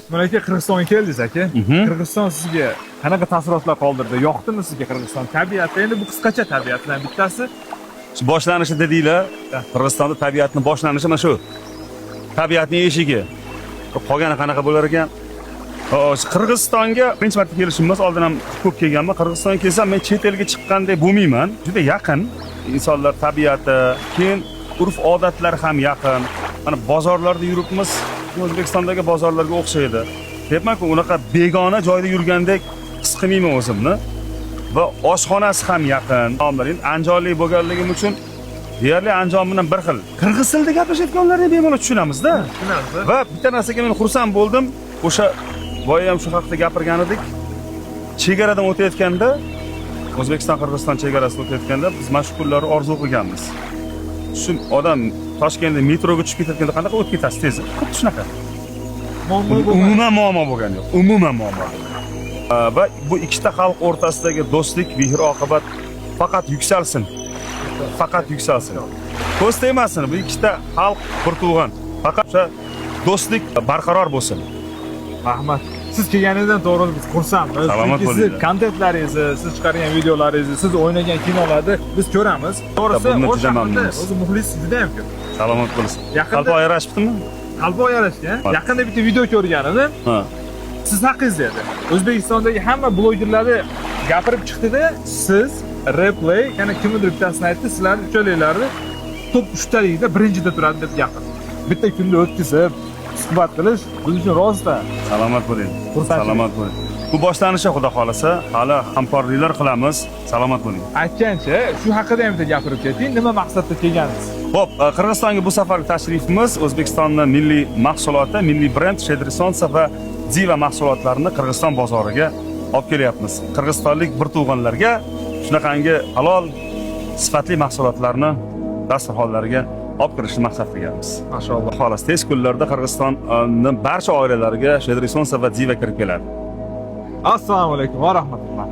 Usmon aka, Qirg'izistonga keldingiz, aka. Qirg'iziston sizga qanaqa taassurotlar qoldirdi? Yoqdimi sizga Qirg'iziston tabiati? Endi bu qisqacha tabiatidan bittasi. Shu boshlanishi dedinglar. Qirg'izistonda tabiatni boshlanishi mana shu. Tabiatning eshigi. Qolgani qanaqa bo'lar ekan? Xo'sh, Qirg'izistonga birinchi marta kelishim emas, oldin ham ko'p kelganman. Qirg'izistonga kelsam, men chet elga chiqqandek bo'lmayman. Juda yaqin insonlar tabiati, keyin urf-odatlar ham yaqin. Mana bozorlarda yuribmiz, O'zbekistondagi bozorlarga o'xshaydi. Deyapman-ku, unaqa begona joyda yurgandek his qilmayman o'zimni. Va oshxonasi ham yaqin. Taomlar endi andijonlik bo'lganligim uchun deyarli Andijon bilan bir xil. Qirg'iz tilida gaplashayotganlarni bemalol tushunamiz-da. Tushunamiz. Va bitta narsaga men xursand bo'ldim. O'sha boya ham shu haqida gapirgan edik. Chegaradan o'tayotganda, O'zbekiston Qirg'iziston chegarasida o'tayotganda biz mana shu kunlarni orzu qilganmiz. Shu odam Toshkentda metroga tushib ketayotganda qanaqa o'tib ketasiz tez? Xuddi shunaqa. Muammo bo'lmadi. Umuman muammo bo'lgani yo'q. Umuman muammo. Va bu ikkita xalq o'rtasidagi do'stlik, mehr oqibat faqat yuksalsin. Faqat yuksalsin. Ko'z tegmasin, bu ikkita xalq bir tug'an. Faqat o'sha do'stlik barqaror bo'lsin. Rahmat. Siz kelganingizdan to'g'ri biz xursandmiz. Salomat Chunki sizni bo'linglar. kontentlaringizni, siz chiqargan videolaringizni, siz o'ynagan kinolarni biz ko'ramiz. To'g'risi, Bundan O'sh juda shahrida mamnunmiz. o'zi muxlis juda ham ko'p. Salomat bo'lsin. Yaqinda- Qalpoq yarashibdimi? Qalpoq yarashgan. Ha. Yaqinda bitta video ko'rgan edim. Ha. Siz haqingizda edi. O'zbekistondagi hamma blogerlarni gapirib chiqdida, siz Replay, yana kimnidir bittasini aytdi, sizlarni uchalanglarni top 3 taligida birinchida turadi deb gapirdi. Bitta kunda o'tkazib, suhbat qilish biz uchun rostdan Salomat bo'ling. Xursandchilik. Salomat bo'ling. Bu boshlanishi, xudo xolasa, hali hamkorliklar qilamiz. Salomat bo'ling. Aytgancha, shu haqida ham bitta gapirib keting. Nima maqsadda kelgansiz? Xo'p, Qirg'izistonga bu safargi tashrifimiz O'zbekistonni milliy mahsuloti, milliy brend Щедрый Солнце va Diva mahsulotlarini Qirg'iziston bozoriga olib kelyapmiz. Qirg'izistonlik bir tug'anlarga shunaqangi halol, sifatli mahsulotlarni dasturxonlariga olib kirishni maqsad qilganmiz. Mashalloh. Xolos, tez kunlarda Qirg'izistonni barcha oilalariga Щедрый Солнце va Diva kirib keladi. Assalomu alaykum va rahmatulloh.